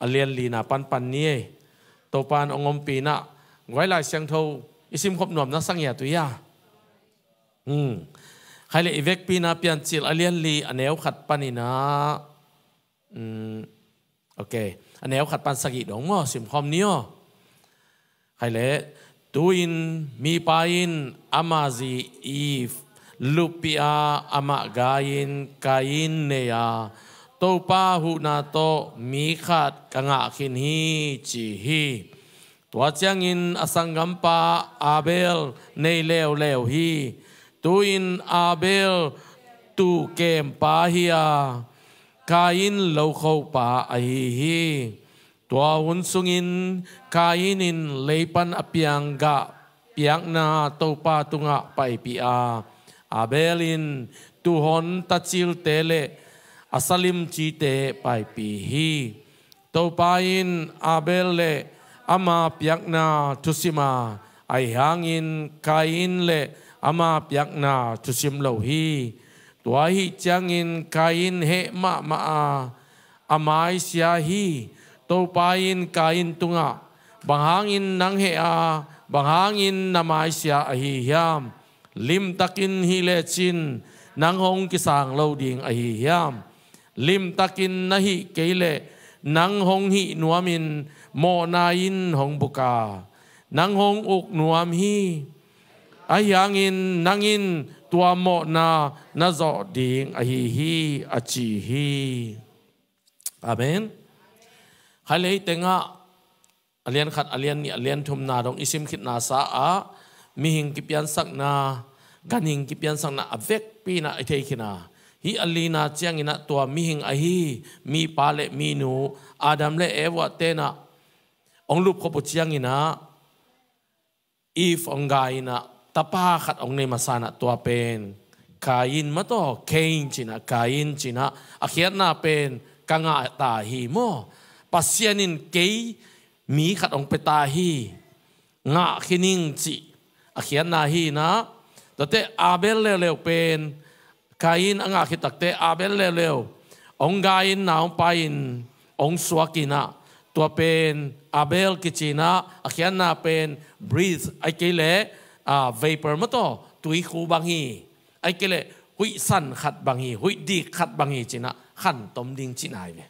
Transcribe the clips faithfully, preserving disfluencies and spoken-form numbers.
a lian lina panpan ni ei. Topa in hong ompih inah guai Lai Siangtho i simkhop nuamna sang ia tu ia. Hmm. Khai le i vekpi inah Piancil a lian li a neu khat paninah, hmm, ok, a neu khat pan sagih dong maw, simkhawm ni aw. Khai le, tu-in mipa in ama zi Eve luppih a, amah gai-in Kain nei a, Topa huhna tawh mi khat ka ngah khin hi, ci hi. Tua ciangin a sanggampa Abel nei leuleu hi. Tu-in Abel tuukempa hi a, Kain lokhopa ahi hi. Tua hun sungin Kain in lei pan a piang gah piakna Topa tungah paipih a, Abel in tuuhon tacilte le a salimcite paipih hi. Topa in Abel le ama piakna thusim a, ahi hangin Kain le ama piakna thusim lo hi. Tua ahih ciangin Kain heh mahmah a, a maisia hi. Topa in Kain tungah, "Bang hangin nang heh a, bang hangin na maisia ahi hiam? Limtakin hih lecin nang hong kisang lo ding ahi hiam? Limtakin na hih kei leh nang hong hih nuamin mawhna in hong buk a, nang hong uk nuam hi. Ahi hangin nang in tua mawhna na zawh ding ahi hi," a ci hi. Amen. Khai le, hih tengah a lian khat, a lian nih, a lian thumna dong i simkhitna sa ah mihing kipiansakna, ganhing kipiansakna a vekpi inah i thei khin a, hih a lina cianginah tua mihing ahi mipa le minu, Adam le Eva tenah hong lupkhop uh cianginah Eve hong gai inah tapa khat hong nei masa inah tua pen Kain maw taw, Cain cinah, Kain cinah, a khiatna pen ka ngah ta hi maw. Pasian in kei mi khat hong pia ta hi, ngah khin ing cih a khiatna hi inah. Tuate Abel leuleu pen Kain a ngah khit takteh Abel leuleu hong gai-in, nau hong pai-in, hong suak inah, tua pen Abel kici inah, a khiatna pen breath, ahih kei leh, ah, vapor maw taw, tuikhu bang hi, ahih kei leh huihsan khat bang hi, huihdik khat bang hi cinah khantom ding cihna hi ve.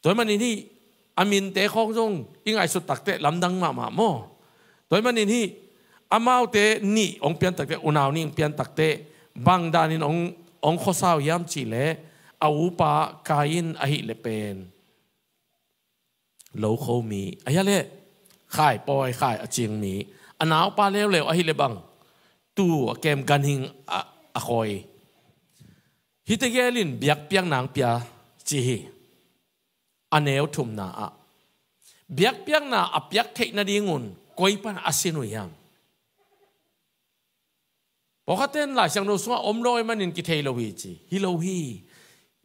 Tua ahih manin hih a minte khawng zong i ngaihsut takteh lamdang mahmah maw. Tua ahih manin hih amaute nih hong pian takteh, unau nih hong pian takteh, bang danin hong, hong khuasa uh hiam cih leh, a upa Kain ahih leh pen lokho mi, ahih leh khaipawi, khai a cing mi, a naupa leuleu ahih leh bang, tuu a kem, ganhing a, a khawi. Hihte gelin biakpiakna hong pia ci hi. A neu thumna ah biakpiakna a piak theih nadingun koi pan a sin uh hiam? Pawlkhatte in Lai Siangtho sungah om lo ahih manin kithei lo hi ci. Hi lo hi.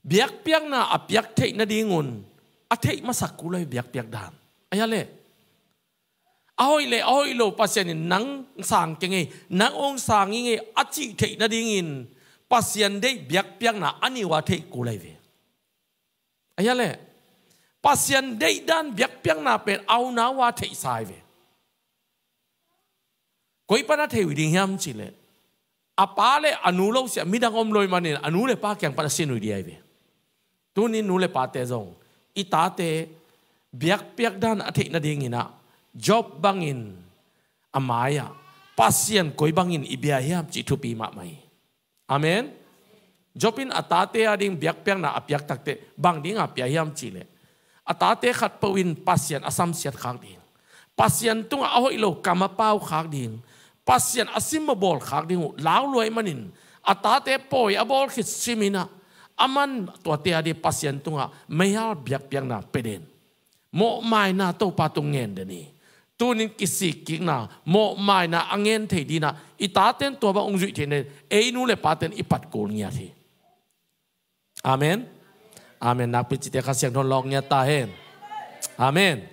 Biakpiakna a piak theih nadingun a theih masak kul lo hi, biakpiak dan. Ahih leh a hoih le a hoih lo Pasian in nang sang keng ei, nang hong sang ing ei a cih theih nadingin Pasian deih biakpiakna a nih uh a theih kul ahi ve. Ahih leh Pasian deih dan biakpiakna pen a unau a theihsa ahi ve. Koi pan a thei uh ding hiam cih leh, a pa le a nu lo sia midang om lo ahih manin a nu le pa kiang pan a sin uh ding ahi ve. Tuni nu le pate zong i tate biakpiak dan a theih nadinginah Job bangin a mai-ah Pasian koi bangin i bia hiam cih thupi mahmah hi. Amen. Job in a tate ading biakpiakna a piak takteh bang dinga pia hiam cih leh, a tate khatpeuh in Pasian a samsiat khak ding, Pasian tungah a hoih lo kam a pau khak ding, Pasian a sim a bawl khak ding uh lau lua ahih manin, a tate pawi a bawl khit siminah aman tuate ading Pasian tungah meihal biakpiakna pia den. Mawhmaina Topa tung ngen den hi. Tunin kisikkikna, mawhmaina a ngen thei dinah i taten tua bang hong zuih theih nadin ei nu le paten i pat kul ngiat hi. Amen. Amen. Nakpi cite Kha Siangtho in lawng ngiat ta hen. Amen.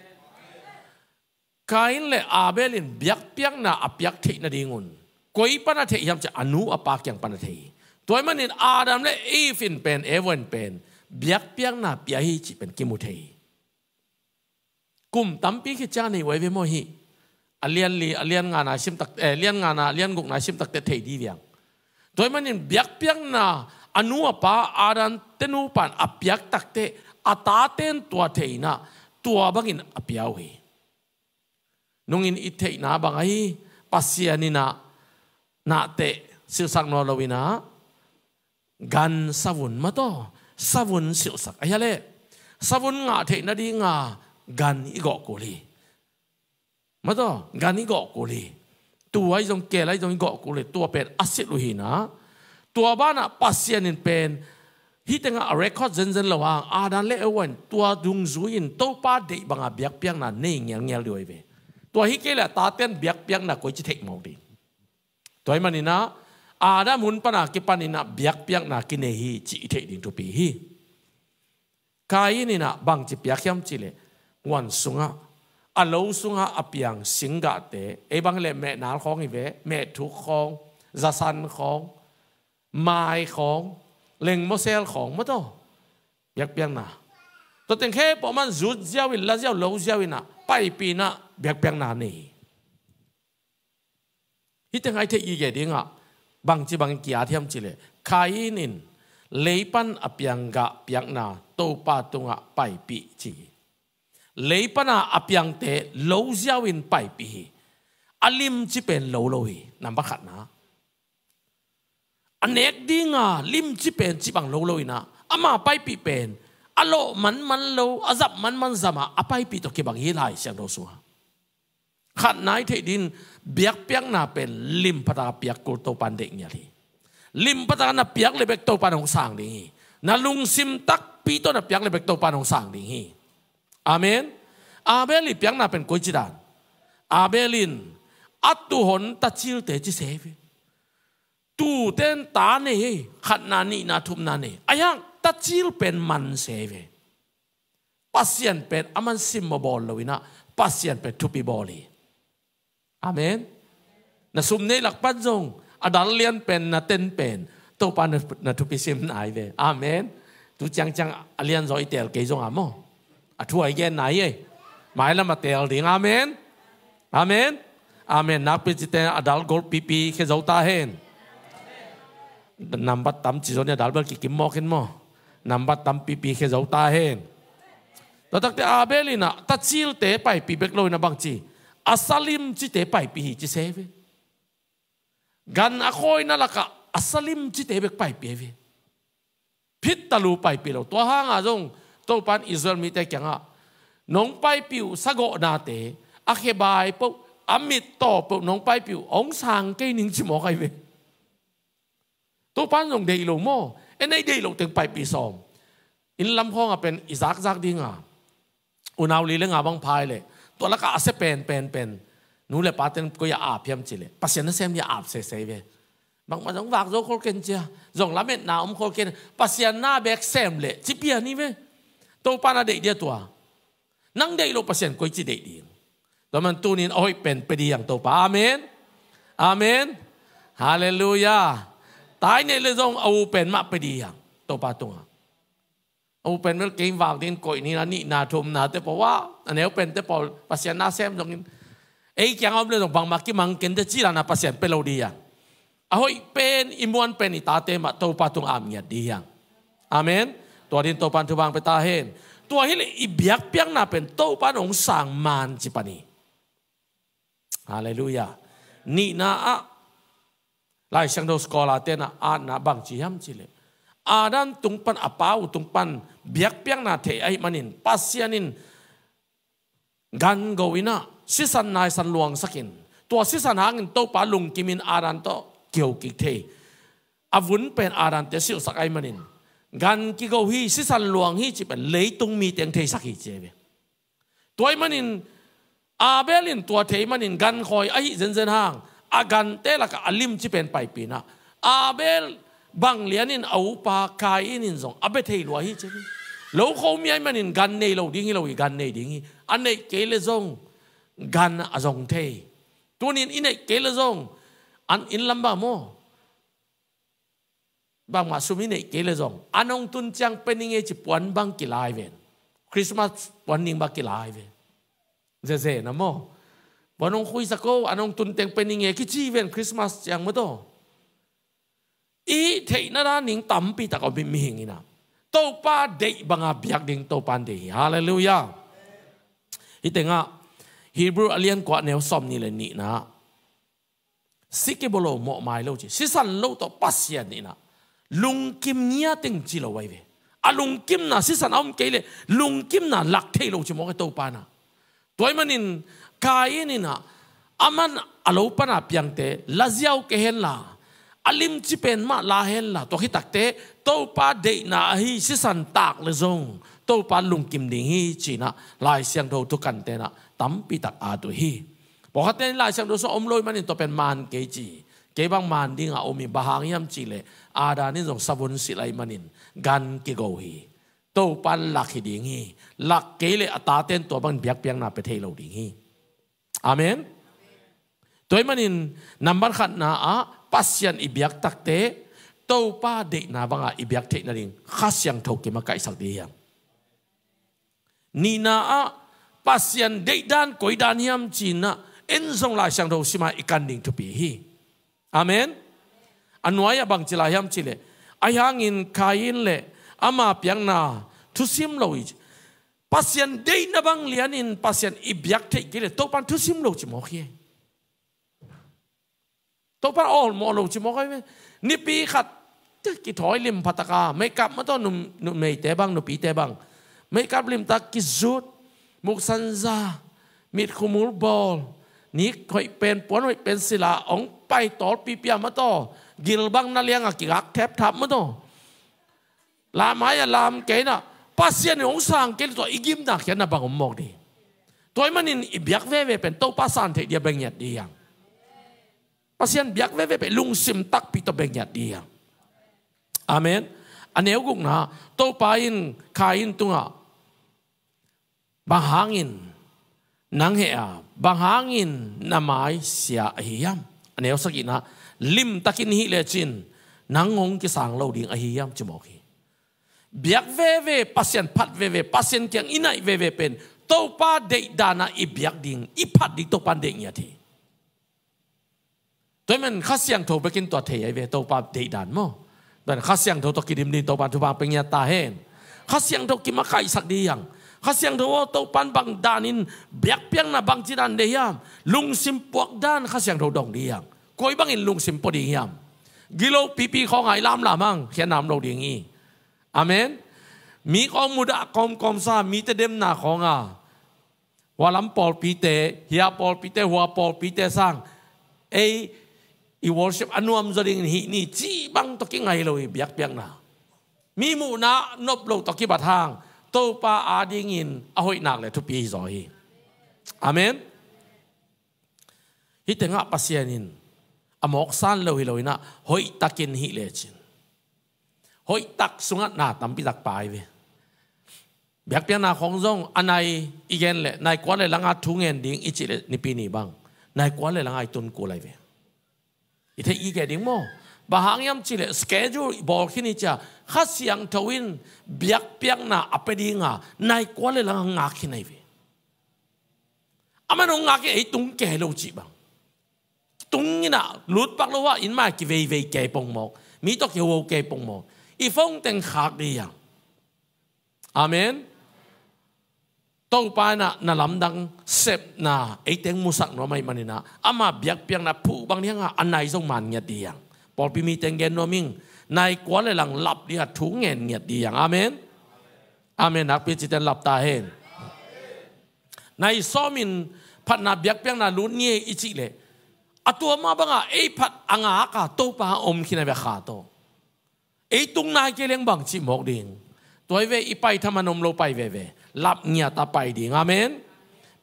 Kain le Abel in biakpiakna a piak theih nadingun koi pan a theih hiam cih leh a nu a pa kiang pan a thei hi. Tua ahih manin Adam le Eve in pen, Eva in pen biakpiakna pia hi cih pen kimu thei hi. Kum tampi khit ciang nei uh ahi ve maw hih. A lian li, a lian ngana i sim tak, eh, lian ngana, lian gukna i sim takteh thei dih viang. Tua ahih manin biakpiakna a nu a pa, Adam te nu pan a piak takteh a taten tua thei in ah tua bangin a pia uh hi. Nungin i theihna bang ahi, Pasian in ah nahteh silhsak nawn lo in ah gan savun mataw, savun silhsak ahi a leh, savun ngah theih nadinga gan i gawh kul hi. Mataw, gan i gawh kul hi. Tuu ahi zong, keel ahi zong i gawh kul hi. Tua pen a silh uh hi in ah, tua banah Pasian in pen hih tengah a record zenzen lo hang, Adam le Eva in tua dungzui in Topa deih banga biakpiakna nei ngelngel ding uh ahi ve. Tua hi kei leh a taten biakpiakna koici theih mawk ding. Tua ahih manin ah Adam hun pana kipan in ah biakpiakna kinei hi cih i theih ding thupi hi. Kain in ah bangci piak hiam cih leh, huan sungah, a lo sungah a piang singgahte, ei bang leh mehnal khawng hi ve, mehthuk khawng, zasan khawng, mai khawng, lengmawsel khawng mataw, biakpiakna. Tua teng khempeuh man zut ziau in, la ziau, lo ziau in ah paipih in ah biakpiakna nei hi. Hih teng ah i theih gige dingah bangci bangin ki-at hiam cih leh, Kain in lei pan a piang gah piakna Topa tungah paipih ci hi. Lei pana a piangte lo ziau in paipih hi. A limci pen lo lo hi, nambat khatna. A nek dinga limci pen cih bang lo lo in ah, ama paipih pen a lawh manman lo, a zap manman zama a paipih tawh kibang hi Lai Siangtho sungah. Khatna i theih ding, biakpiakna pen lim phataka piak kul Topan deih ngial hi. Lim phataka na piak le bek Topan hong sang ding hi. Na lungsim takpi tawh na piak le bek Topan hong sang ding hi. Amen. Abel i piakna pen koici dan? Abel in a tuhon tacilte ci se ve. Tuuten ta nei hi, khatna, nihna, thumna nei. Ahi hang tacil pen man se ve. Pasian pen a man simmawh bawl lo in ah Pasian pen thupi bawl hi. Amen. Na sum neih lak pan zong a dal lian pen, na ten pen Topa na, na thupi sim nai ve. Amen. Tu ciangciang a lianzaw i teel kei zong a maw, a thu a i genna hi ei. Mailam a teel ding. Amen. Amen. Amen. Nakpi cite a dal golpipi khia zo ta hen. Nambat tam ci zo ni, a dal bel kikim mawk hen maw. Nambat tampipi khia zo ta hen. Tua takte Abel in ah tacilte paipih bek lo in ah bangci, a sa limcite paipih hi ci se ve. Gan a khawina lakah a sa limcite bek paipih hi ve. Phit talu paipih lo. Tua hanga zong Topan Israel mite kiangah, nong paipih uh sagawhnate, a khebai peuh, a mittaw peuh nong paipih uh, hong sang kei ning ci mawk ahi ve. Topan zong deih lo maw? En ei deih lo teng paipih sawm. Inn lam khawngah pen i zakzak dinga, unau li le nga bang phai leh, tua lakah a sia pen pen pen nu le paten koi a ap hiam cih leh, Pasian nasem hi a ap sese ve. Bangmah zong vak zo khol ken cia, zong lametna om khol ken, Pasian na bek sem leh ci pian hi ve. Topa na deih dia tua? Nang deih loh Pasian koici deih ding? Tua man tunin a hoih pen pia ding hiang Topa. Amen. Amen. Halleluiah. Tai neih le zong a u pen mah pia ding hiang Topa tungah. A u pen bel kei vak dingin koih ni, a nihna thumna te pawl, a neu pen te pawl Pasian na sem zongin, ei kiang a om le zong bangmah kimang ken te ci dan a Pasian pia lo ding hiang. A hoih pen, i muan pen i tate mah Topa tung ap ngiat ding hiang. Amen. Tua dingin Topan thupha pia ta hen. Tua hileh i biakpiakna pen Topan hong sang man ci pan hi. Halleluiah. Nihna ah Lai Siangtho scholar te'n a atna bangci hiam cih leh, Adam tung pan, a pa uh tung pan biakpiakna thei ahih manin Pasian in gan go in ah sisan naisan luangsak in, tua sisan hangin Topa lungkim in Adam tawh kiho kik thei. A vun pen Adam te silhsak ahih manin gan kigo hi, sisan luang hi cih pen leitung mite in theisak hi ci hi ve. Tua ahih manin Abel in tua thei manin gan khawi ahi zenzen hang, a gante lakah a limci pen paipih in ah, Abel bang lianin a upa Kain in zong a bia thei lua hi ci hi. Lo kho mi ahih manin gan nei lo ding hi lo hi, gan nei ding hi. A neih kei le zong gan a zong thei. Tunin i neih kei le zong an inn lam bang maw, bangmah sum i neih kei le zong, an hong tun ciang pia ning ei ci puan bang kilai ven. Christmas puan ding bang kilai ven. Zeze na maw. Puan hong khuisak o, an hong tun teng pia ning ei kici ven Christmas ciang maw taw. I theihna dan ding tampi tak a om hi mihing in ah. Topa deih banga biak ding Topa in deih hi. Halleluiah. Hih tengah Hebrew a lian kua neu sawm nih le nihna. Si kibolo mawh mai lo ci. Sisan lo tawh Pasian in ah lungkim ngiat ing ci lo ahi ve. A lungkimna sisan a om kei leh lungkimna lak thei lo ci mawk hi Topa in ah. Tua ahih manin Kain in ah aman a lo pana piangte la ziau kei henla, a limci pen mah la henla, tua khit takte Topa deihna ahi sisan tak le zong Topa lungkim ding hi ci-in ah Lai Siangtho thukante in ah tampi tak at uh hi. Pawlkhatte in Lai Siangtho sung om lo ahih manin tua pen man kei ci. Kei bang man ding a om hi, bang hang hiam cih leh Adam in zong savun silh ahih manin gan kigo hi. Topa in lak hi ding hi. Lak kei leh a tate in tua bangin biakpiakna pia thei lo ding hi. Amen. Tua ahih manin nambat khatna ah Pasian i biak takte Topa deihna banga i biak theih nading Kha Siangtho kimakaihsak ding hi hang. Nihna ah Pasian deihdan koidan hiam ci-in ah en zong Lai Siangtho sima i kan ding thupi hi. Amen. A nuai-ah bangci lai hiam cih leh, ahi hangin Kain le ama piakna thusim lo hi. Pasian deihna bang lianin Pasian i biak theih kei leh Topa in thusim lo ci mawk hi. Topa in awlmawh lo ci mawk hi. Nipi khat kithawi lim phataka makeup maw taw, num, numeite bang, nupite bang makeup limtak kizut, muksan za, mit khumul bawl, nik hoih pen, puan hoih pen sila hong pai tawlpipi a maw taw, gil bang na lianga kigak thepthap maw taw. Lamai a lam kei in ah Pasian in hong sang kei leh tua i gimna khiatna bang om mawk ding. Tua ahih manin i biak veve pen Topa san theih dia bia ngiat ding hi hang. Pasian biak veve pen lungsim takpi tawh bia ngiat ding hi hang. Amen. A neu gukna, Topa in Kain tungah, bang hangin nang heh a, bang hangin na mai sia ahi hiam? A neu sagihna, limtakin hih lecin nang hong kisang lo ding ahi hiam ci mawk hi. Biak veve, Pasian phat veve, Pasian kiang i naih veve pen Topa deih dan a i biak ding, i phat ding Topa in deih ngiat hi. Tua ahih manin Kha Siangtho bekin tua thei ahi ve, Topa deih dan maw. Tua ahih manin Kha Siangtho tawh kidim ding Topa in thupha pia ngiat ta hen. Kha Siangtho kimakaihsak ding hi hang. Kha Siangtho aw, Topa in bang danin biakpiakna bangci dan deih hiam? Lungsim puak dan Kha Siangtho dong ding hi hang. Koi bangin lungsim pua ding hiam? Gilo pipi khawng a i lamlam hang, khiatna om lo ding hi. Amen. Mi khawng mudah kawmkawm sa, mite demna khawng a, hua lam pawlpite, hia pawlpite, hua pawlpite sang, ei, i worship a nuam zaw dingin hih ni cih bang tawh kingai lo hi biakpiakna. Mi muhna nop lo tawh kibat hang, Topa adingin a hoih nak le thupi hi zaw hi. Amen. Hih tengah Pasian in a mawksan lo hi lo in ah, hoihtakin hih lecin, hoihtak sungah na tampi tak pai ve. Biakpiakna khawng zong a nai i gen leh nai kua le langa thu ngen ding i cih leh Nipi ni bang nai kua le langa i tun kul lai ve. I theih i gen ding maw? Bang hang hiam cih leh schedule i bawl khin hi cia, Kha Siangtho in biakpiakna a pia dinga nai kua le langa ngak khin ahi ve. Aman hong ngak in ei tung kei lo cih bang. Tung in ah lutpak lo ah inn mai kiveivei kei pongmawk, mi tawh kihoho kei pongmawk. I phone teng khak ding hi hang. Amen. Topa in ah na lamdang sepna eiteng musak nuam ahih manin ah, ama biakpiakna phuh bang ding hanga a nai zong man ngiat ding hi hang. Pawlpi mi teng gen nuam ing, nai kua le lang lap dingah thu ngen ngiat ding hi hang. Amen. Amen. Nakpi cite in lap ta hen. Nai sawmin phatna biakpiakna lut ni ei i cih leh, a tua mah bangah ei phat a ngaka Topa a om khin a bia kha tawh. Ei tung nai kei leng bang cih mawk ding. Tua hi ve, i pai thaman om lo pai veve. Lap ngiat a pai ding. Amen.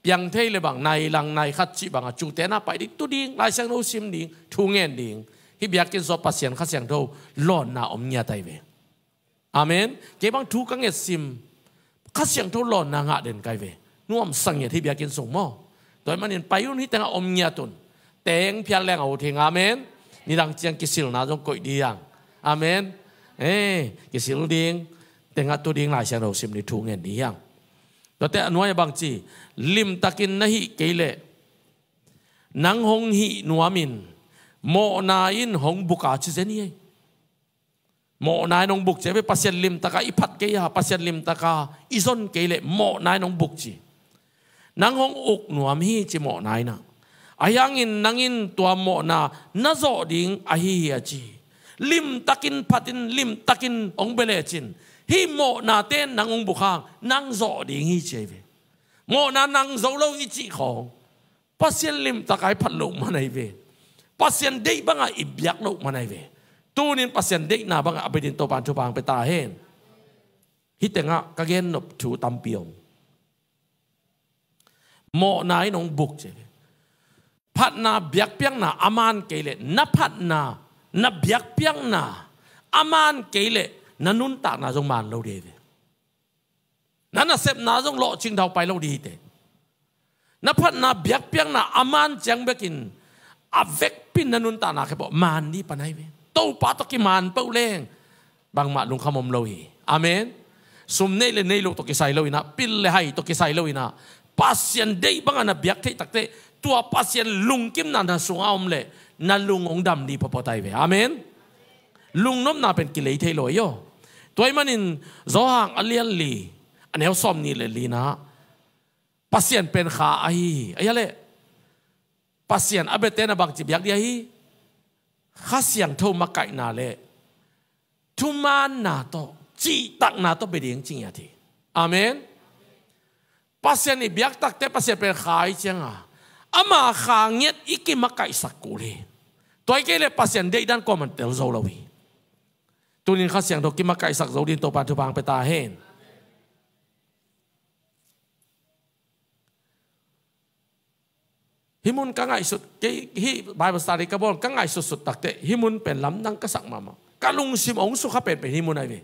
Piang thei le bang nai lang nai khat cih bangah cute na pai ding, tu ding, Lai Siangtho sim ding, thu ngen ding. Hih biakinn sungah Pasian Kha Siangtho lawnna om ngiat ahi ve. Amen. Kei bang thu ka ngetsim, Kha Siangtho lawnna ngah den kai ve. Nuamsa ngiat hi biakinn sung maw. Tua ahih manin pai un, hih tengah om ngiat un. Teng phial leng a ut hing. Amen. Nidang ciang kisilna zong koih ding hi hang. Amen. Eh, kisil ding, tengah tu ding Lai Siangtho sim ni thu ngen ding hiang. Tuate a nuai a bang ci, limtakin na hih kei leh, nang hong hih nuamin, mawhna in hong buka ci zen hi ei. Mawhna in hong buk ci a ve, Pasian limtaka i phat kei a, Pasian limtaka i zon kei leh mawhna in hong buk ci. Nang hong uk nuam hi ci mawhna in ah. Ahi hangin nang in tua mawhna na zawh ding ahi hi a ci. Limtakin phatin, limtakin hong bia lecin, hih mawhnate nang hong buk hang, nang zawh ding hi ci a hi ve. Mawhna nang zo lo i cih khawng, Pasian limtaka i phat loh man ahi ve. Pasian deih bangah i biak loh man ahi ve. Tunin Pasian deihna bangah a bia ding Topan thupha hong pia ta hen. Hih tengah ka gen nop thu tampi om. Mawhna in hong buk ci a ve. Phatna biakpiakna a man kei leh, na phatna, na biakpiakna a man kei leh, na nuntakna zong man lo ding hi ve. Na nasepna zong lawhcing daupai lo ding hi teh. Na phatna biakpiakna a man ciang bekin, a vekpin na nuntakna khempeuh man ding pan ahi ve. Topa tawh kiman peuh leng bangmah lungkham om lo hi. Amen. Sum neih le neih loh tawh kisai lo in ah, pil le hai tawh kisai lo in ah, Pasian deih bangah na biak theih takteh, tua Pasian lungkimna na sungah om leh, na lung hong dam ding phawtphawt ahi ve. Amen. Lungnopna pen kilei thei lo ahi aw. Tua ahih manin Johan a lian li, a neu sawmnih le li-na, Pasian pen Kha ahi hi. Ahi a leh, Pasian a biate na bangci biak ding ahi? Kha Siangtho makaihna le thumaanna tawh, cihtakna tawh bia ding ci ngiat hi. Amen. Pasian i biak takteh Pasian pen Kha ahi cianga, ama Kha ngiat i kimakaihsak kul hi. Tua hi kei leh Pasian deihdan kuaman tel zo lo hi. Tunin Kha Siangtho kimakaihsak zo ding Topan thupha hong pia ta hen. Hih mun ka ngaihsut, kei hih Bible study ka bawl, ka ngaihsutsut takteh hih mun pen lamdang ka sak mahmah. Ka lungsim hong sukha penpen hih mun ahi ve.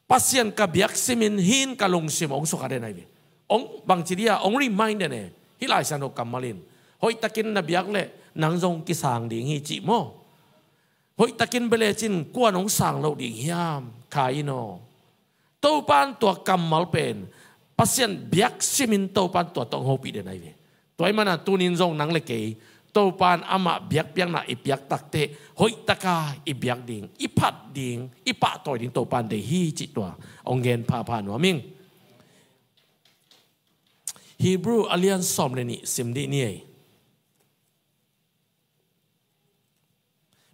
Pasian ka biak simin hih in ka lungsim hong sukha den ahi ve. Hong bangci ding a, hong remind den e. Hih Lai Siangtho kammal in, hoihtakin na biak leh nang zong kisang ding hi cih maw. Hoihtakin bia lecin kua'n hong sang lo ding hiam, Kha in aw. Topan tua kammal pen, Pasian biak simin Topan tua tawh hong hopih den ahi ve. Tua ahih manin tunin zong nang le kei, Topan amah biakpiakna i piak takteh, hoihtaka i biak ding, i phat ding, i pahtawi ding Topan deih hi cih tua hong gen phapha nuam ing. Hebrew a lian sawm le nih sim dih ni ei.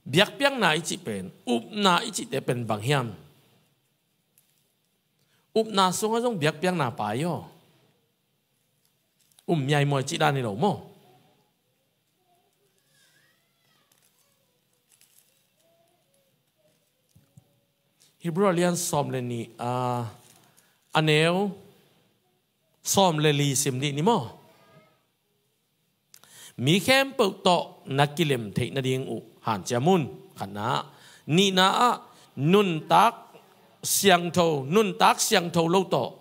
Biakpiakna i cih pen, upna i cihte pen bang hiam? Upna sungah zong biakpiakna pai aw. Um miaimuai cih dan hi lo maw? Hebrew a lian sawm le nih, ah, a neu sawm le li sim dih ni maw? Mi khempeuh tawh na kilem theih nading uh hanciam un. Khatna ah, nihna ah, nuntak siangtho, nuntak siangtho lo tawh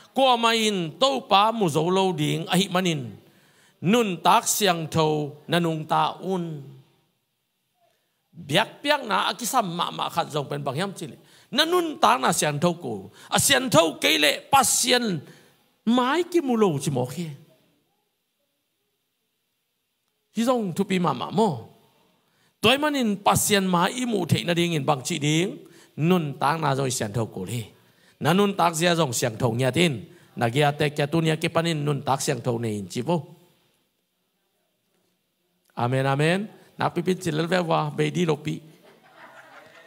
kuamah in Topa mu zo lo ding ahih manin, nuntak siangtho na nungta un. Biakpiakna a kisam mahmah khat zong pen bang hiam cih leh, na nuntakna siangtho kul. A siangtho kei leh Pasian mai kimu lo ci mawk hi. Hih zong thupi mahmah maw? Tua ahih manin Pasian mai i muh theih nadingin bang cih ding? Nuntakna zong i siangtho kul hi. Na nuntak zia zong siangtho ngiat in. Na giate kia tuni a kipanin nuntak siangtho nei in ci vo. Amen, amen. Nakpipin ci lel ve ua, bei dih lopi.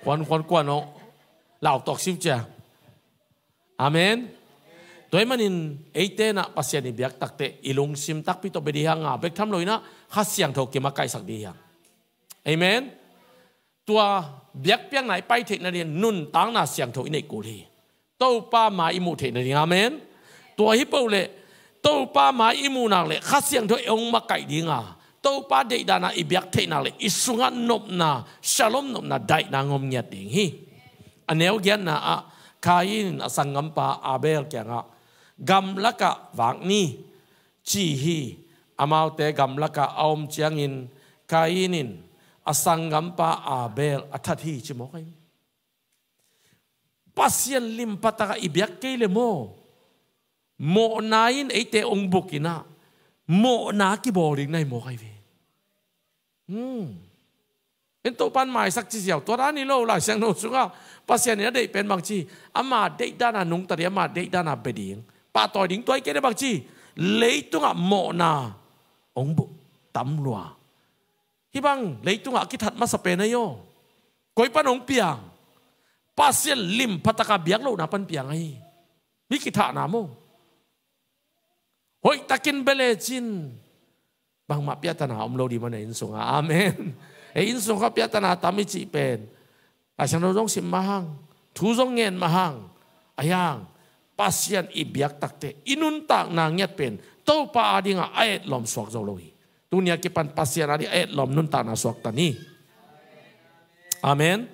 Kuan, kuan, kuan aw. Lau tawk siu cia. Amen. Tua ahih manin eite in ah Pasian i biak takteh i lungsim takpi tawh bia dih hiang a, bek tham lo in ah Kha Siangtho kimakaihsak dih hiang. Amen. Tua biakpiakna i pai theih nading nuntakna siangtho i neih kul hi. Topa mai i muh theih nading. Amen. Tua hi peuh leh Topa mai i muh nak leh Kha Siangtho i hong makaih ding a, Topa deihdan a i biak theih nak leh i sungah nopna, shalom nopna, daihna hong om ngiat ding hi. A neu giatna ah Kain in a sanggampa Abel kiangah, gamlakah vak ni, ci hi. Amaute gamlakah a om ciangin Kain in a sanggampa Abel a that hi ci mawk ahi. Pasian limpha takah i biak kei le maw, mawhna in eite ong buk inah, mawhna kibawl ding nai maw kai ve. Hmm. En Topan maisak ci ziau tua dan hi lo, Lai Siangtho sungah Pasian in a deih pen bang ci, ama deih dana nungta ding, ama deih dana bia ding, pahtawi ding tua hi kei le bang ci, leitungah mawhna ong buk tam lua. Hih bang leitungah a kithat masa pen ahi aw. Koi pan ong piang? Pasian limpha takah biak lohna pan piang ahi. Mi kithahna maw. Hoihtakin bia lecin bangmah piahtana om lo ding maw, na inn sungah. Amen. Ei inn sungah piahtana tam i cih pen, Lai Siangtho zong sim mah hang, thu zong ngen mah hang, a hiang Pasian i biak takteh i nuntakna ngiat pen Topa adingah a etlawm suak zo lo hi. Tuni a kipan Pasian ading a etlawm nuntakna suakta ni. Amen.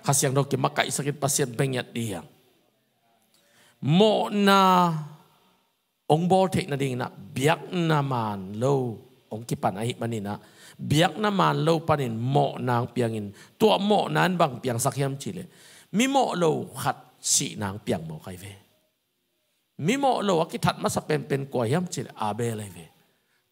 Kha Siangtho kimakaihsakin Pasian bia ngiat ding hi hang. Mawhna ong bawl theih nadinginah biakna maan lo ong kipan ahih maninah, biakna maan lo panin mawhna ong piangin, tua mawhna in bang piangsak hiam cihleh, mi mawh lo khat sihna ong piang maw kai ve. Mi mawh lo a kithat masa penpen kua hiam cihleh, Abel ahi ve.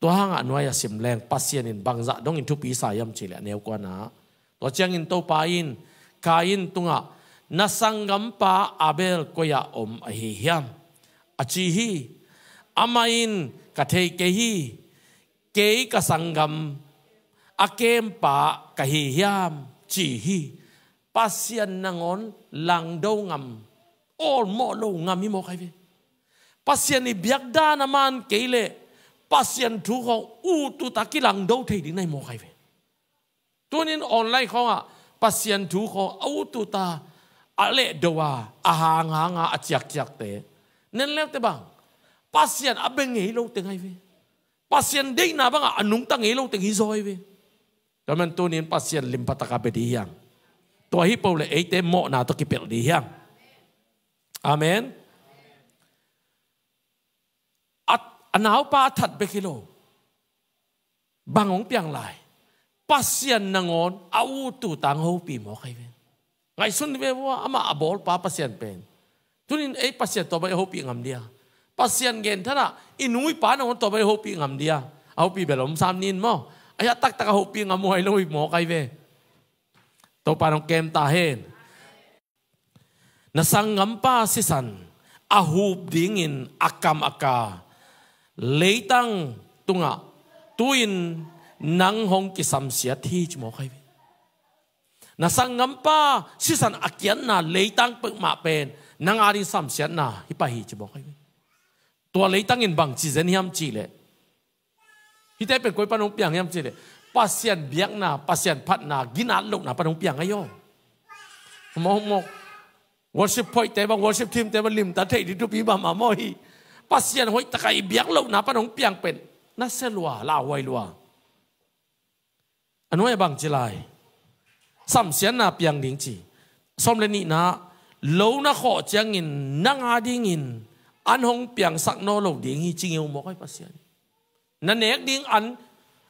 Tua hangah nuai a sim leng Pasian in bangzah dongin thupi sa hiam cihleh, a neu kuana, tua ciangin Topa in Kain tungah, "Na sanggampa Abel koi-ah om ahi hiam?" a ci hi. Amah in, "Ka thei kei hi, kei ka sanggam a kempa ka hi hiam?" ci hi. Pasian nangawn langdo ngam, awlmawh lo ngam hi maw kai ve. Pasian i biak dan a maan kei leh Pasian thu khawng utut a kilangdo thei ding nai maw kai ve. Tunin online khawngah Pasian thu khawng a utut a, a lehdo a, a hanghang a, a ciakciakte, nen leute bang Pasian a bia ngei lo teng ahi ve. Pasian deihna bangah a nungta ngei lo teng hi zaw ahi ve. Tua man tunin Pasian limpha takah bia ding hi hang. Tua hi po leh eite mawhna tawh kipelh ding hi hang. Amen. A, a naupa a that bek hi lo. Bang hong piang lai? Pasian nangawn a utut a hong hopih mawk ahi ve. Ngaihsun ve vua, amah a bawlpa Pasian pen. Tunin ei Pasian tua bang i hopih ngam dia? Pasian genthanah i nu i pa nangawn tua bang i hopih ngam dia? A hopih bel om sam nin maw? A hiah taktak a hopih ngam huai lo hi mawk ahi ve. Topa nong kem ta hen. Na sanggampa sisan a hup dingin a kam a ka leitang tungah tu-in nang hong kisamsiat hi ci mawk ahi ve. Na sanggampa sisan a kiatna leitang peuhmah pen nang ading samsiatna hi pah hi ci mawk ahi ve. Tua leitangin bang ci zen hiam cihleh, hihte pen koi pan hong piang hiam cihleh, Pasian biakna, Pasian phatna, ginat lohna pan hong piang ahi aw. Mawkmawk. Worship phoihte bang, worship teamte bang limta theih ding thupi mahmah maw hi. Pasian hoihtakah i biak lohna pan hong piang pen nasia lua, lauhuai lua. A nuai a bang ci lai? Samsiatna piang ding ci. Sawm le nihna, lo na khawh ciangin nang adingin an hong piangsak nawn lo ding hi ci ngeu mawk ahi Pasian. Na nek ding an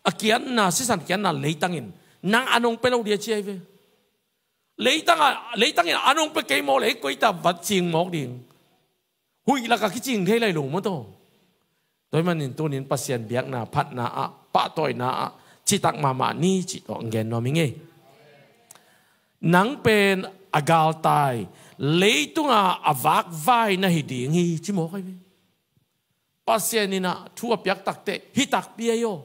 a kiatna, sisan kiatna leitangin nang an hong pia lo ding a ci ahi ve. Leitang a, leitangin an hong pia kei mawk leh ei koita vat cing mawk ding. Huih lakah kicing thei lai lo maw taw. Tua ahih manin tunin Pasian biakna, phatna ah, pahtawina ah citak mahmah ni cih tawh gen nuam hi ngei. Nang pen a galtai leitunga a vakvai na hi ding hi ci mawk ahi ve. Pasian in ah thu a piak takteh hi takpi ahi aw.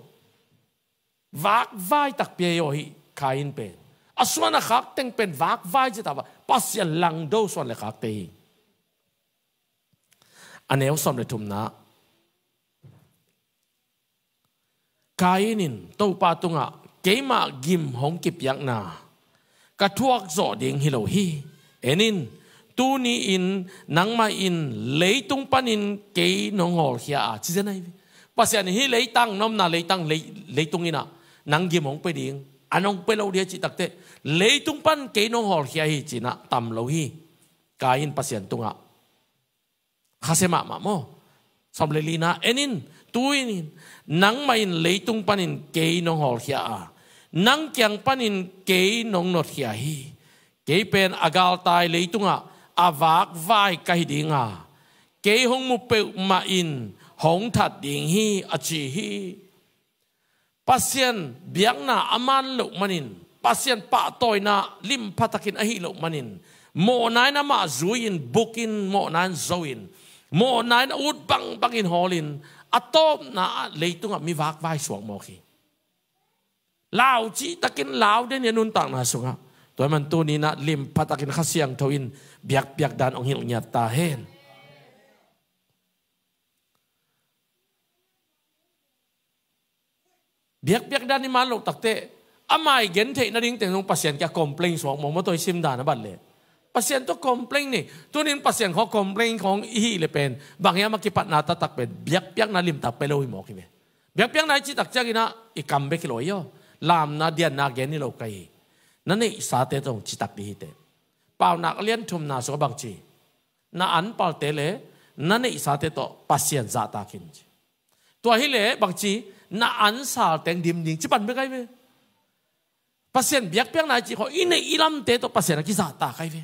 Vakvai takpi ahi aw hi. Kain pen a suan a khak teng pen vakvai ci ta va, Pasian langdo suan le khakte hi. A neu sawm le thumna, Kain in Topa tungah, "Keimah gim hong kipiakna ka thuak zawh ding hi lo hi. En in, tuni-in nangmah in leitung panin kei nong hawlkhia a," ci zen ahi ve. Pasian in hih leitang, na omna leitang, lei, leitung in ah nang gim hong pia ding, an hong pia lo ding a cih takteh, "Leitung pan kei nong hawlkhia hi," ci-in ah tam lo hi. Kain Pasian tungah khasia mahmah maw. Sawm le lina, "En in, tu-in in nangmah in leitung panin kei nong hawlkhia a, nang kiang panin kei nong notkhia hi. Kei pen a galtai leitungah a vakvai ka hi dinga, kei hong mu peuhmah in hong that ding hi, a ci hi. Pasian biakna a man loh manin, Pasian pahtawina limpha takin a hih loh manin, mawhna in amah zui-in, bukin, mawhna in zo-in, mawhna in a ut bangbangin hawlin, a tawpna ah leitungah mi vakvai suak mawk hi. Lau cihtakin lau den i a nuntakna sungah. Tua man tuni-in ah limpha takin Kha Siangtho in biakpiak dan hong hilh ngiat ta hen. Biakpiak dan i man loh takteh, a mai gentheih nading teng zong Pasian kia complain suak mawk maw, tua i sim dan a bat leh. Pasian tawh complain ni. Tunin Pasian khawng complain khawng i hih leh pen, bang hiam a kipatna taktak pen, biakpiakna limtak pia lo hi mawk hi ve. Biakpiakna i cih tak ciangin ah, i kam bek hi lo hi aw. Lamna, dianna gen hi lo ka hi. Na neihsate tawh citak ding hi teh. Paunak a lian thumna sungah bang ci? Na anpalte le na neihsate tawh Pasian zahtak in ci. Tua hi leh bang ci? Na ansal teng dim ding ci pan bek ahi ve. Pasian biakpiakna i cih khawng i neih i lamte tawh Pasian a kizahtak ahi ve.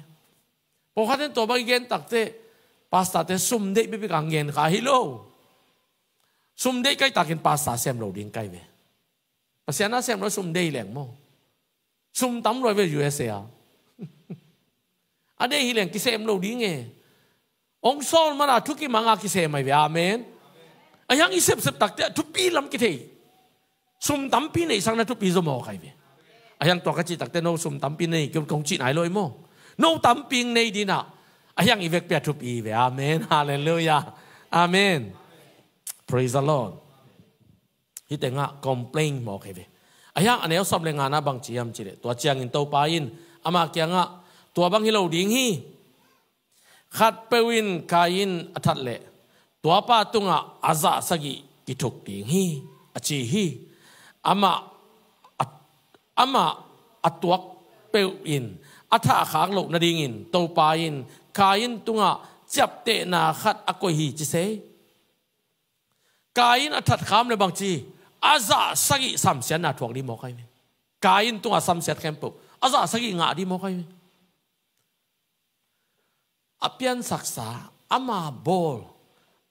Pawlkhat in tua bang i gen takteh, pastorte sum deih bekbek a gen kha hi lo. Sum deih ka hih takin pastor sem lo ding ka hi ve. Pasian a sem lo sum deih leng maw. Sum tam lua ve U S A a. A deih hi leng kisem lo ding e. Hong sawl mana thukim hanga kisem ahi ve. Amen. Ahi hang i sepsep takteh thupi lam kithei. Sum tampi neihsakna thupi zaw mawk ahi ve. Ahi hang tua ka cih takteh no sum tampi nei kong cih nai lo hi maw. No tampi nei ding ah. Ahi hang i vekpi a thupi hi ve. Amen. Halleluiah. Amen. Praise the Lord. Hih tengah complain mawk hi ve. Ahi hang a neu sawm le ngana bang ci hiam cih leh, tua ciangin Topa in ama kiangah, tua bang hi lo ding hi. Khatpeuh in Kain a that leh tuapa tungah a zah sagih kithuk ding hi, a ci hi. Amah a, amah a tuak peuh in a thahkhak loh nadingin Topa in Kain tungah ciaptehna khat a koih hi ci se. Kain a thatkham le bang ci? A zah sagih samsiatna thuak ding mawk ahi ve. Kain tungah samsiat khempeuh a zah sagih ngah ding mawk ahi ve. A piansaksa, ama bawl,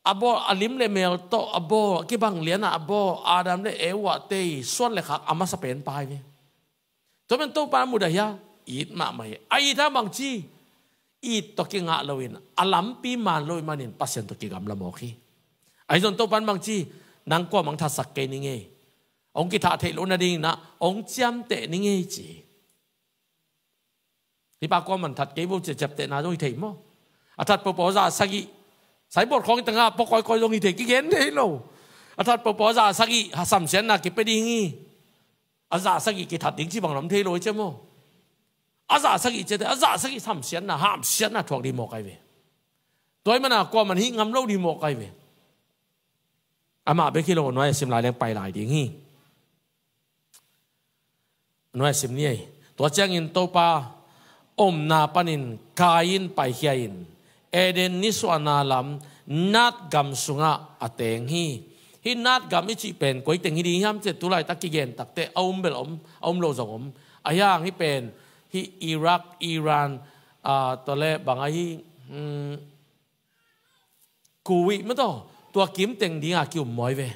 a bawl, a lim le mel tawh a bawl, a kibang lianah a bawl, Adam le Eva te suan le khak a masa pen pa ahi ve. Tua pen Topa mudah hia? It mahmah hi. A it a bang ci? It tawh kingah loin a lampi man lo ahih manin Pasian tawh kigamla mawk hi. Ahi zong Topa in bang ci? Nang kuamah hong thatsak kei ning ei. Hong kithah theih loh nadingin ah hong ciamteh ning ei ci hi. Hih pa kuamah hong that kei vo ci-a ciaptehna zong hi thei maw? A that pohpoh a zah sagih. Saibawt khawng hi tangah pua kawikawi zong hi thei, kigen thei lo. A that pohpoh a zah sagih samsiatna kipia ding hi. A zah sagih kithat ding ci bang lam thei lo hi cia maw? A zah sagih ciate, a zah sagih samsiatna, hamsiatna thuak ding mawk ahi ve. Tua ahih mana kuamah hih ngam lo ding mawk ahi ve. Amah bek hi lo, nuai a sim lai leng pai lai ding hi. Nuai a sim ni ei. Tua ciangin Topa omna panin Kain paikhia in Eden nisuahna lam Nod gam sungah a teng hi. Hih Nod gam i cih pen koi teng hi ding hiam cih leh tu laitak kigen takteh a um bel om, a um lo zong om. Ahi hang hih pen hih Iraq, Iran, ah, tua le bang ahi, hmm, Kuwait mah tawh tua kim teng dinga ki-um mawi ve.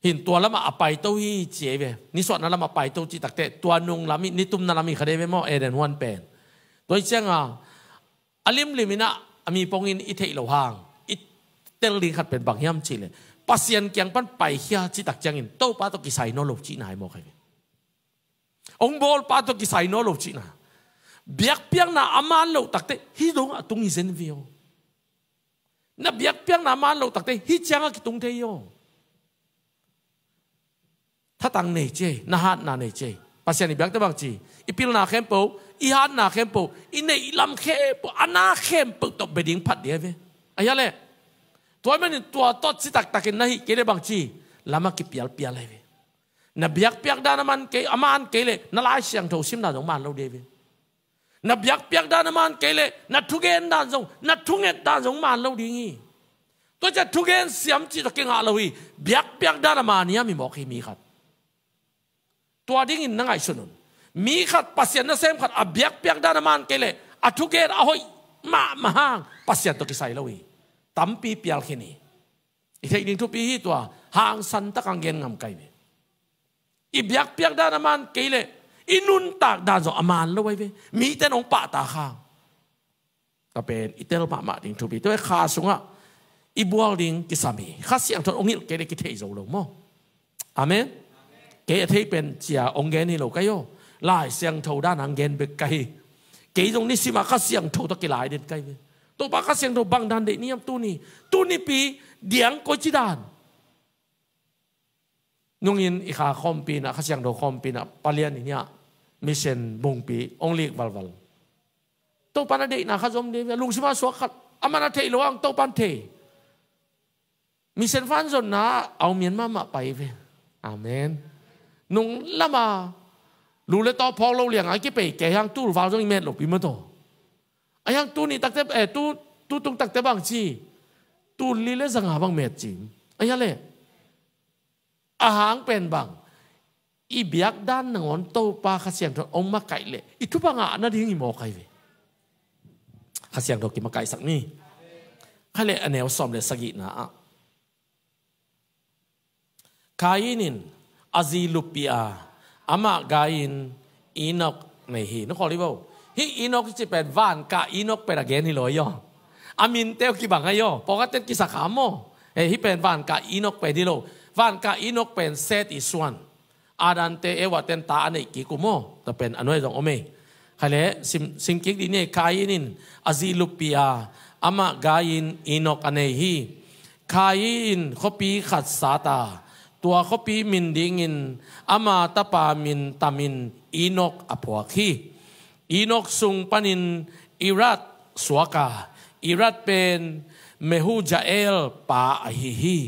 Hin tua lamah a paito hi ci ei ve. Nisuahna lamah paito cih takteh tua nung lam hi, nitumna lam hi kha dei ve maw, Eden huan pen. Tua hi cianga a limlim in ah a mi pongin i theih loh hang i tel ding khat pen bang hiam cih leh, Pasian kiang pan paikhia cih tak ciangin Topa tawh kisai nawn lo cihna hi maw, kha hi ve. Hong bawlpa tawh kisai nawn lo cihna. Biakpiakna a man loh takteh hih dongah tung hi zen ve aw. Na biakpiakna a man loh takteh hih ciangah kitung thei hi aw. Thatang nei ci ei, na hatna nei ci ei. Pasian i biakte bang ci? I pilna khempeuh, i hatna khempeuh, i neih lam khempeuh, a na khempeuh tawh bia ding phat ding ahi ve. Ahi a leh, tua ahih manin tua tawh citaktakin na hih kei leh bang ci? Lamah kipialpial ahi ve. Na biakpiak dan a man kei, a man kei leh na Lai Siangtho sim dan zong man lo ding hi ve. Na biakpiak dan a man kei leh na thugen dan zong, na thunget dan zong man lo ding hi. Tua ciah thugen siam cih tawh kingah lo hi. Biakpiak dan a man hiam hi mawk hi mi khat. Tua dingin na ngaihsun un. Mi khat, Pasian nasem khat a biakpiak dan a man kei leh a thugen a hoih mahmah hang Pasian tawh kisai lo hi. Tampi pial khin hi. I theih ding thupi hi tua, hangsan tak hong gen ngam kei ve. I biakpiak dan a man kei leh i nuntak dan zong a man lo ahi ve. Mite in hong pahtak hang. Tua pen i tel mahmah ding thupi. Tua hi kha sungah i bual ding kisam hi. Kha Siangtho in hong hilh kei leh kithei zo lo maw? Amen. Kei a thei pen cia hong gen hi lo kei aw. Lai Siangtho dan hong gen bek kei hi. Kei zong nisim a Kha Siangtho tawh kilai den kei hi. Topa Kha Siangtho bang dan deih ni hiam tuni? Tunipi diang koici dan? Nungin i kha khawmpi in ah, Kha Siangtho khawmpi in ah, Pa Lian in hiah mission bungpi hong lik valval. Topa in a deihna khat zong om ding hi ve. Lungsim a suak khat, aman a theih loh hang Topa in thei. Mission van zonna ah a om Myanmar mah pai ve. Amen. Nung lam a lu le taw phawk lo liang a kipei kei hang, tul val zong i met lopi maw taw. Ahi hang tuni takte, eh, tu, tu tung takte bang ci, tul li le zanga bang met ci. Ahi a leh a hang pen bang, i biak dan nangawn Topa Kha Siangtho hong makaih leh i thupha ngah nading hi mawk ahi ve. Kha Siangtho kimakaihsak ni. Kha leh a neu sawm le sagihna ah, Kain in a zi luppih a, amah gai-in Enok nei hi. Na khawl hi vo. Hih Enok i cih pen vankah Enok pen a gen hi lo ahi aw. A minte uh kibang ahi aw. Pawlkhatte in kisak kha maw. Eh, hih pen vankah Enok pen hi lo. Vankah Enok pen Seth i suan. Adam te Eva ten ta a neih kik uh maw? Tua pen a nuai zong om ei. Kha leh sim, sim kik dih ni ei. Kain in a zi luppih a, amah gai-in Enok a nei hi. Kain in khuapi khat sat a, tua khuapi min dingin ama tapa min tamin Enok a phuak hi. Enok sung panin Irad suak a, Irad pen Mehujael pa ahi hi.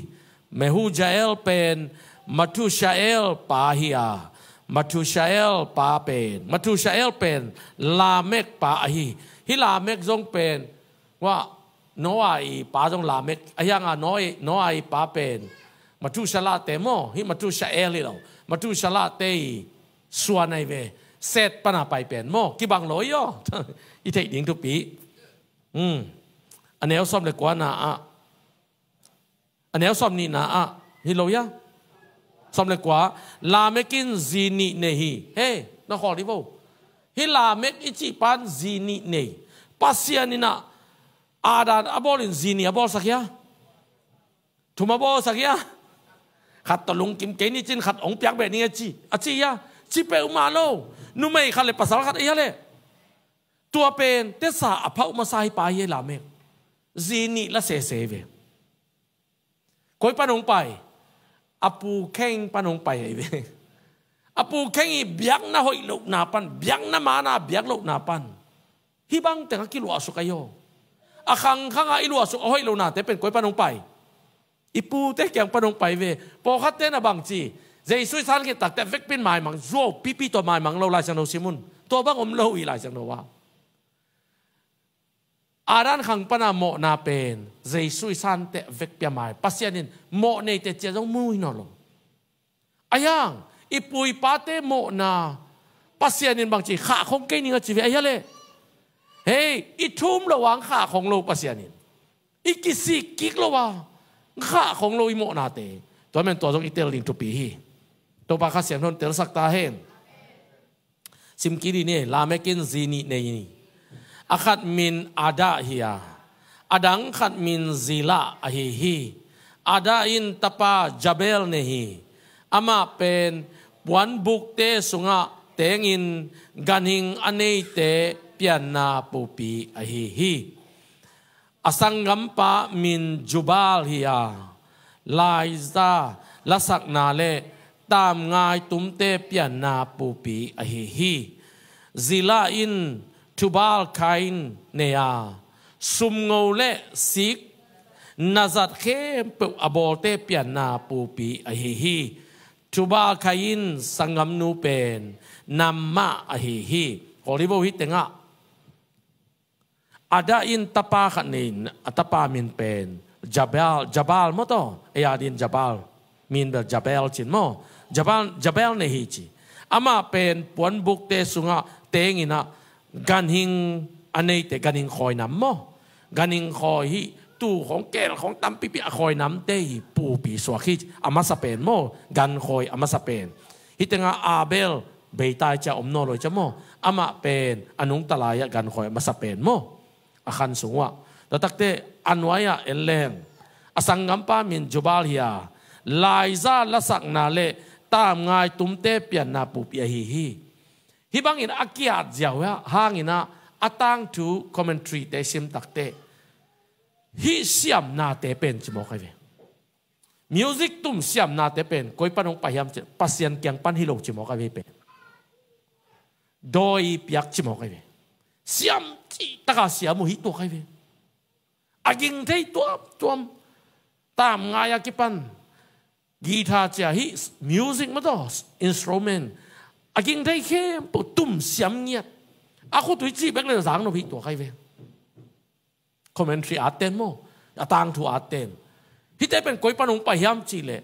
Mehujael pen Methushael pa hi a, Methushael pa pen, Methushael pen Lamek pa ahi. Hih Lamek zong pen, wah, Noah i pa zong Lamek ahi hang a, Noah i, Noah i pa pen Methushalah te maw, hih Methushael hi lo. Methushalah te i suan ahi ve. Seth pan a pai pen maw, kibang lo ahi aw. I theih ding thupi. Hmm. A neu sawm le kuana ah, a neu sawm nihna ah, hi lo hia? Sawm le kua. Lamek in zi nih nei hi. Hei, na khawl hi vo. Hih Lamek i cih pan zi nih nei. Pasian in ah Adam a bawlin zi nih a bawlsak hia? Thum a bawlsak hia? Khat tawh lungkim kei ni cin khat hong piak beh ning a ci, a ci hia? Ci peuhmah lo. Numei khat le pasal khat ahi a leh. Tua pen tesa a phauh masa hi pa hi ei Lamek. Zi nih la sese ve. Koi pan hong pai? A pu Kain pan hong pai ahi ve. A pu Kain i biakna hoih lohna pan, biakna mana biak lohna pan, hih bang teng a kiluahsuk ahi aw. A khangkhang a i luahsuk a hoih lohnate pen koi pan hong pai? I pute kiang pan hong pai ve. Pawlkhatte na bang ci, Jesu i san khit takte vekpi in maimang, zuau pipi tawh maimang lo, Lai Siangtho sim un. Tua bang om lo hi Lai Siangtho ah. Adam khang pana mawhna pen Jesu i sante vekpi a mai. Pasian in mawh neite cia zong mu hi nawn lo. Ahi hang i pu i pate mawhna Pasian in bangci khahkhong kei ning a ci ve ahi a leh. Hei, i thum lo hang khahkhong lo Pasian in. I kisik kik lo a khahkhong lo i mawhnate. Tua men tua zong i tel ding thupi hi. Topa Kha Siangtho in telsak ta hen. Sim kik dih ni ei. Lamek in zi nih nei hi. A khat min Adah hi a, a dang khat min Zillah ahi hi. Adah in tapa Jabal nei hi. Amah pen puanbukte sungah tengin ganhing a neite pianna pupi ahi hi. A sanggampa min Jubal hi a, laiza lasakna le tamngai tumte pianna pupi ahi hi. Zillah in Tubal Kain nei a, sumngo le sik na zat khempeuh a bawlte pianna pupi ahi hi. Tubal Kain sanggamnu pen Naamah ahi hi. Khawl hi vo hih tengah. Adah in tapa khat nei in, a tapa min pen Jabal, Jabal maw taw? Ei adin Jabal, min bel Jabal cin maw? Jabal, Jabal nei hi ci. Amah pen puanbukte sungah tengin ah ganhing A neite ganhing khawi nam maw? Ganhing khawi hi, tuu khawng, keel khawng tampipi a khawi namte hi pupi suak hi. A masa pen maw? Gan khawi a masa pen. Hih tengah Abel, bei tai cia om nawn lo hi cia maw? Amah pen a nungta lai-ah gan khawi a masa pen maw? A khan sung uh ah. Tua takte a nuai-ah en leng, a sanggampa min Jubal hi a, laiza lasakna le tamngai tumte pianna pupi ahi hi. Hih bangin a kiat ziau hangin ah, a tangthu commentary-te sim takte, hih siamnate pen ci mawk ahi ve. Music tum siamnate pen koi pan hong pai hiam cih leh Pasian kiang pan hi lo ci mawk ahi ve pen. Dawi piak ci mawk ahi ve. Siam cih taka siam uh hi tuak ahi ve. A ging thei tuamtuam. Tamngai a kipan guitar cia hih music maw tawh, instrument, a ging thei khempeuh tum siam ngiat. A khut uh i cih bek le zang nop hi tuak ahi ve. Commentary aten maw, a tangthu aten. Hihte pen koi pan hong pai hiam cih leh,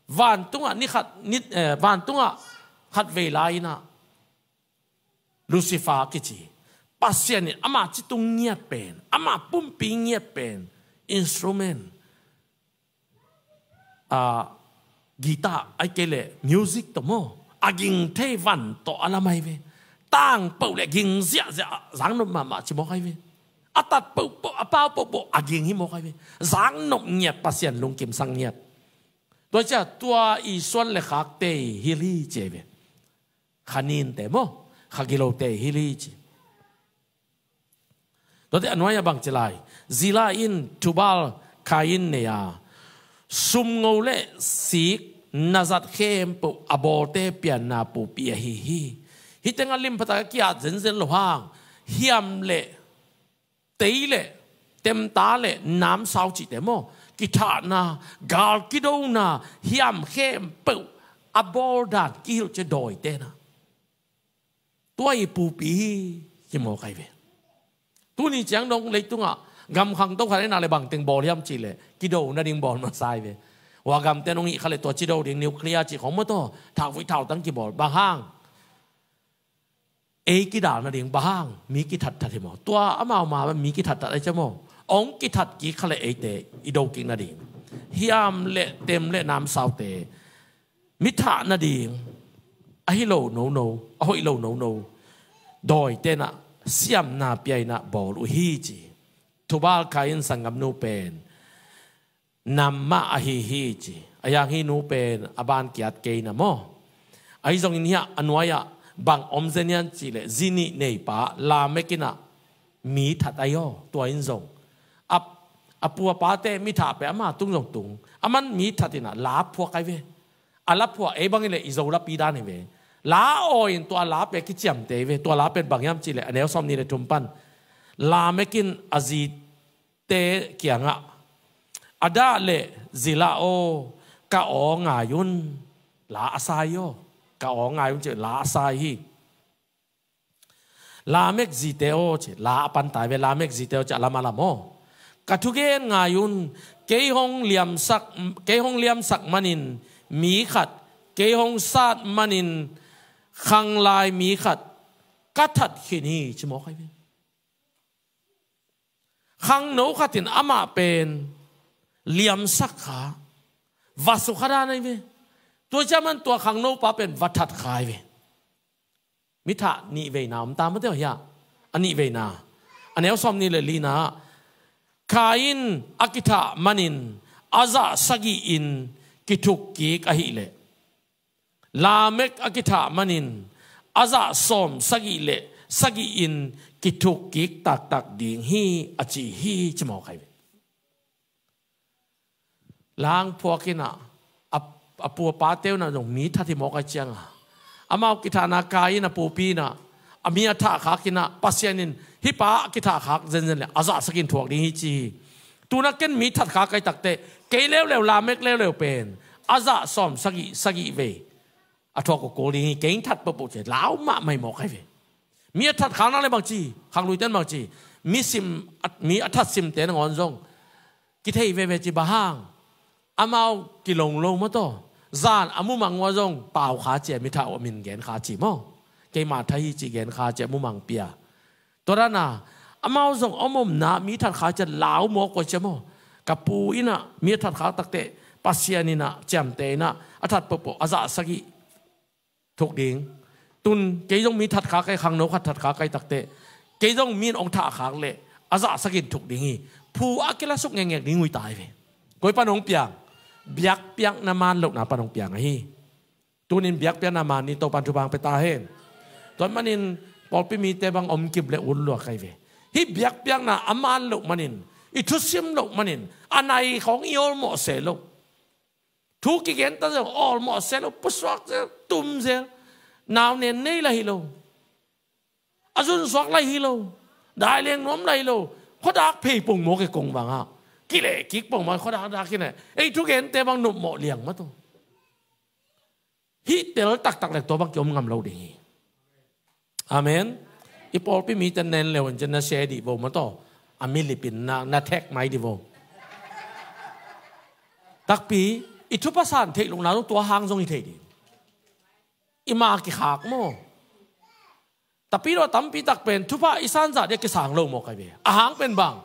vantungah ni khat, ni, eh, vantungah khat vei lai-in ah Lucifer kici, Pasian in amah citung ngiat pen, amah pumpi ngiat pen, instrument, a, guitar, ahih kei leh music tawh maw, a ging thei van tawh a lam ahi ve. Tang peuh le ging ziahziah, zang nop mahmah ci mawk ahi ve. A tat peuhpeuh, a pau peuhpeuh a ging hi mawk ahi ve. Zang nop ngiat, Pasian lungkim sak ngiat. Tua cia tua i suan le khakte i hil hi ci ahi ve. Kha ninte maw, kha gilote i hil hi ci. Tuate a nuai-ah bang ci lai? Zillah in Tubal Kain nei a, sumngo le sik na zat khempeuh a bawlte pianna pupi ahi hi. Hih tengah lim phatak a kiat zenzen lo hang, hiam le tei le temta le namsau cihte maw, kithahna, gal kidona, hiam khempeuh a bawldan kihilh cia dawite na. Tua i pupi hi, hi mawk ahi ve. Tuni ciang dong leitungah gam khangto khat ahih nak leh bangteng bawl hiam cih leh kido nading bawl masa ahi ve. Hua gamte nong hih kha leh tua ci do ding, nuclear cih khawng maw tawh, thakvui thautang kibawl. Bang hang? Ei kidal nading. Bang hang? Mi kithatthat hi maw? Tua amau ma mi kithatthat ahi cia maw? Hong kithat kik kha leh eite i do kik nading. Hiam le tem le namsaute mi thah nading, a hi lo nono, a hoih lo nono, dawite na siamna pia in a bawl uh hi ci. Tubal Kain sanggamnu pen nam mah ahi hi ci. A hiang hih nu pen a ban kiat kei na maw? Ahi zongin hiah a nuai-ah bang om zen hiam cih leh zi nih neipa Lamek in a mi that ahi aw, tua in zong a, a pu a pate mi thah pen ama tung zong tung. Aman mi that in a la phuak ahi ve. A la phuah ei bangin le i Zo lapi dan hi ve. La awi in tua la pen kiciamteh hi ve. Tua la pen bang hiam cih leh a neu sawmnih le thum pan Lamek in a zite kiangah, a dah le Zillah aw, ka aw ngai un. La a sai aw. Ka aw ngai un cih la a sai hi. Lamek zite aw ci, la a pan ta hi ve. Lamek zite aw ci, a lam a lam aw. Ka thugen ngai un, kei hong liamsak, kei hong liamsak manin mi khat, kei hong sat manin khanglai mi khat ka that khin hi ci mawk ahi ve. Khangno khat in amah pen liamsak kha, va sukha dan ahi ve. Tua ciang man tua khangnopa pen va that kha ahi ve. Mi thah nih veina om ta maw te aw hiah? A nih veina. A neu sawmnih le lina ah, Kain a kithah manin a zah sagih in kithuk kik ahih leh, Lamek a kithah manin a zah sawm sagih le sagih in kithuk kik taktak ding hi a ci hi ci mawk ahi ve. Langphuak in a, a, a pu a pate uh na zong mi that hi mawk ahi ciang a, amau kithahna Kain a pupi in a, a mi a thah khak in a, Pasian in hih pa a kithah khak zenzen le a zah sagih in thuak ding hi ci hi. Tu-in a ken mi that khak ka hih takteh, kei leuleu, Lamek leuleu pen a zah sawm sagih, sagih vei a thuak uh kul ding hi. Kei in that pohpoh ci, lau mahmah hi mawk ahi ve. Mi a that khak nak le bang ci, khangluite in bang ci, mi sim, a, mi a that simte nangawn zong kithei veve ci. Bang hang? Amau kilong lo maw taw. Zan a mumang uh a zong pau kha ci a, mi thah uh a min gen kha ci maw. Keima thah hi ci gen kha ci a, mumang pia. Tua dan a, Amau zong om omna mi thatkhak ciat lau mawk uh a cia maw. Ka pu in ah mi a thatkhak takteh Pasian in ah ciamteh in ah a that pohpoh a zah sagih thuk ding. Tun kei zong mi thatkhak ka hi, khangno khat thatkhak ka hi takteh kei zong mi in hong thahkhak leh a zah sagih in thuk ding hi. Phu a kila suk ngekngek ding uh hi ta hi ve. Koi pan hong piang? Biakpiakna man lohna pan hong piang ahi. Tunin biakpiakna man ni, Topan thupha hong pia ta hen. Tua manin pawlpi mite bang om kim le ut lua ka hi ve. Hih biakpiakna a man loh manin, i thusim loh manin a nai khawng i awlmawh se lo. Thu kigen ta zel, awlmawh se lo, pusuak zel, tum zel. Nau nen nei la hi lo. A zunsuak lai hi lo. Dai leng nuam lai hi lo. Khuadak phei pong mawk e kong bangah. Kileh kik pong mawk e, khuadak dak hi ne. Ei thugente bang nopmawh liang mah tawh. Hih tel taktak lek tua bang kiom ngam lo ding hi. Amen. I pawlpi mite nen leu in cian na share dih vo mah tawh. A milip in na, na tag mai dih vo. Takpi, i thupha san theih lohna zong tua hang zong hi thei ding. I ma kikhak maw. Tapi lo tampi tak pen thupha i sanzah dia kisang lo maw kai ve. A hang pen bang?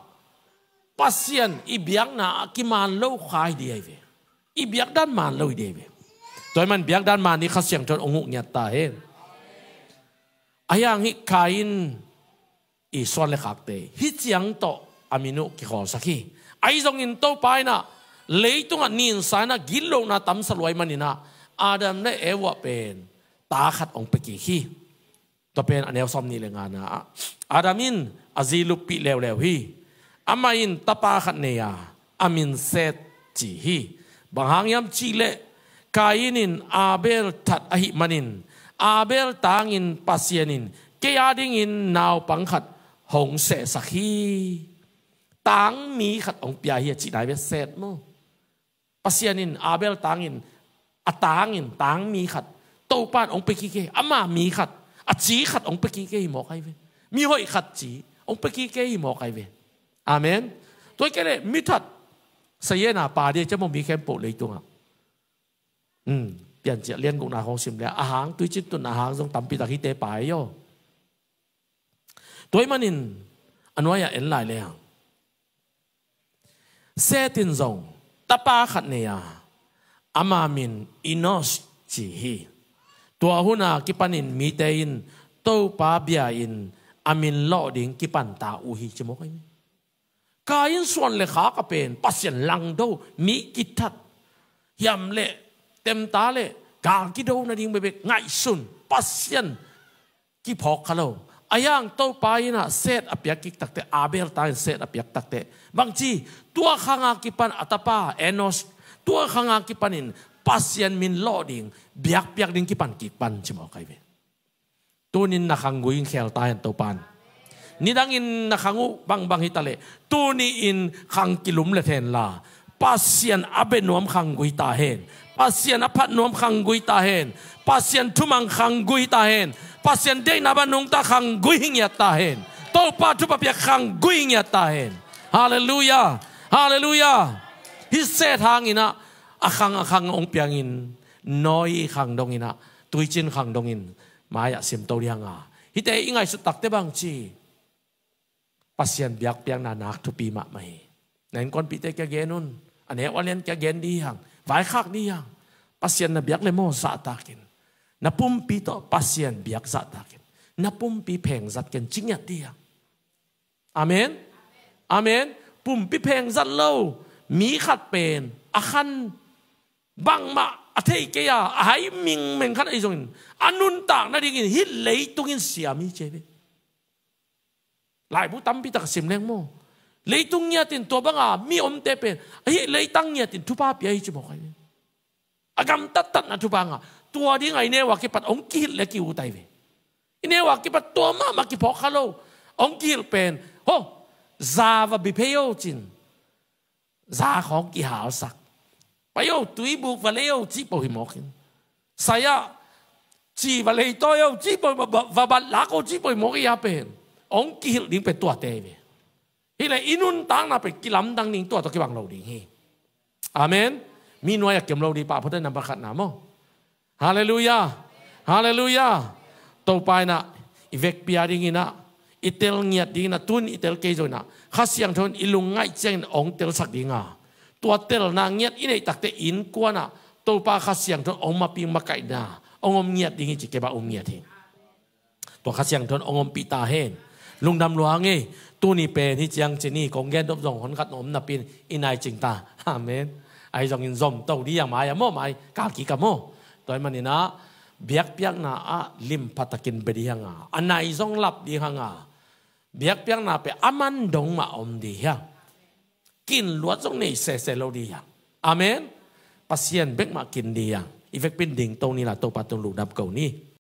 Pasian i biakna a kiman lo kha hi dia hi ve. I biakdan man lo hi dia hi ve. Tua hi man biakdan man ni Kha Siangtho in hong huh ngiat ta hen. Ahi hang hih Kain i suan le khakte hih ciang tawh a min uh kikhawlsak hi. Ahi zongin Topa in ah leitungah ninsa in ah gitlohna tamsa luai manin ah Adam le Eva pen ta khat hong pia kik hi. Tua pen a neu sawm nih le ngana ah Adam in a zi luppih leuleu hi. Amah in tapa khat nei a, a min Seth ci hi. Bang hang hiam cihleh Kain in Abel that ahih manin Abel tangin Pasian in kei a dingin naupang khat hong sehsak hi. Tangmi khat hong pia hi a cihna hi ve, Seth maw. Pasian in Abel tangin, a tangin, tangmi khat Topa in hong pia kik hi. Ama mi khat, a ci khat hong pia kik hi mawk ahi ve. Mi hoih khat ci hong pia kik hi mawk ahi ve. Amen. Tua hi kei leh mi that, sayena pa dia cia maw mi khempeuh leitungah. Hmm, Piancil lian gukna khawng sim leh a hang, tuicin tun a hang zong tampi tak hite pa hi aw. Tua hi manin a nuai-ah en lai lehang Seth in zong tapa khat nei a, ama min Enosh ci hi. Tua hun a kipanin mite in Topa bia-in a min lawh ding kipan ta uh hi ci mawk ahi. Kain suan le khak a pen Pasian langdo, mi kithat, hiam le temta le gal kido nading bekbek ngaihsun, Pasian kiphawk kha lo. Ahi hang Topa in ah Seth a piak kik takteh, Abel tangin Seth a piak takteh, bangci, tua khang a kipan a tapa Enosh, tua khang a kipanin Pasian min lawh ding, biakpiak ding kipan kik pan ci mawk ahi ve. Tunin na khanggui in khel ta hen Topan. Nidangin na khang uh bangbang hi taleh, tuni-in khang kilum let hen la, Pasian a bia nuam khanggui ta hen. Pasian a phat nuam khanggui ta hen. Pasian thumang khanggui ta hen. Pasian deihna bang nungta khanggui hi ngiat ta hen. Topa thupha piak khanggui hi ngiat ta hen. Halleluiah. Halleluiah. Hih Seth hangin ah a khang a khang hong piangin, Noah khang dongin ah, tuicin khang dongin mai-ah simto ding hang a. Hihte i ngaihsut takteh bangci, Pasian biakpiakna nak thupi mahmah hi. Na innkuanpihte kia gen un. A neu a lian kia gen dih hang. Vaikhak dih hang. Pasian na biak le maw zahtakin. Na pumpi tawh Pasian biak zahtakin. Na pumpi phengzat ken ci ngiat dih hang. Amen. Amen. Pumpi phengzat lo mi khat pen a khan bangmah a thei kei a, a hai mingmeng khat ahi zongin a nuntak nadingin hih leitung in siam hi ci hi ve. Laibu tampi tak a sim leng maw. Leitung ngiatin tua banga mi omte pen, ahi leitang ngiatin thupha pia hi ci mawk ahi ve. A gamtattatna thupha ngah. Tua dingah i neu a kipat hong kihilh le ki-ut ahi ve. I neu a kipat tua mahmah kiphawk kha lo. Hong kihilh pen, ho, za va bi phei o cin. Za khawng kihalsak. Pai o, tuibuk va lei o cih peuh hi mawk in. Sai-ah ci va lei tawi o cih peuh, va, va, va bat lak o cih peuh hi mawk, i a pen hong kihilh ding pen tuate hi ve. Hileh i nuntakna pen kilamdang ding, tua tawh kibang lo ding hi. Amen. Mi nuai-ah kiam lo ding pah phot in, nambat khatna maw. Halleluiah. Halleluiah. Topa in ah i vekpi a dingin ah, I tel ngiat dingin ah, tun i tel kei zongin ah, Kha Siangtho in i lungngaih ciangin hong telsak ding a, tua telna ngiat i neih takte innkuan ah Topa Kha Siangtho in hong mapi makaihna hong om ngiat ding hi ci, kei bang om ngiat hi. Tua Kha Siangtho in hong ompih ta hen. Lungdam lua ngei. Tuni pen hi ciang ci ni, kong gen dop zong hon khat na om napi in i nai cing ta. Amen. Ahi zongin zom to ding hi hang mai a maw, mai kal kik a maw. Tua ahih manin ah biakpiakna ah limpha takin bia ding hi hang a, a nai zong lap ding hi hang a, biakpiakna pen a man dong mah om ding hi hang. Kin luat zong nei sese lo ding hi hang. Amen. Pasian bek mah kin ding hi hang. I vekpi in ding to ni la, Topa tung lungdam ko ni.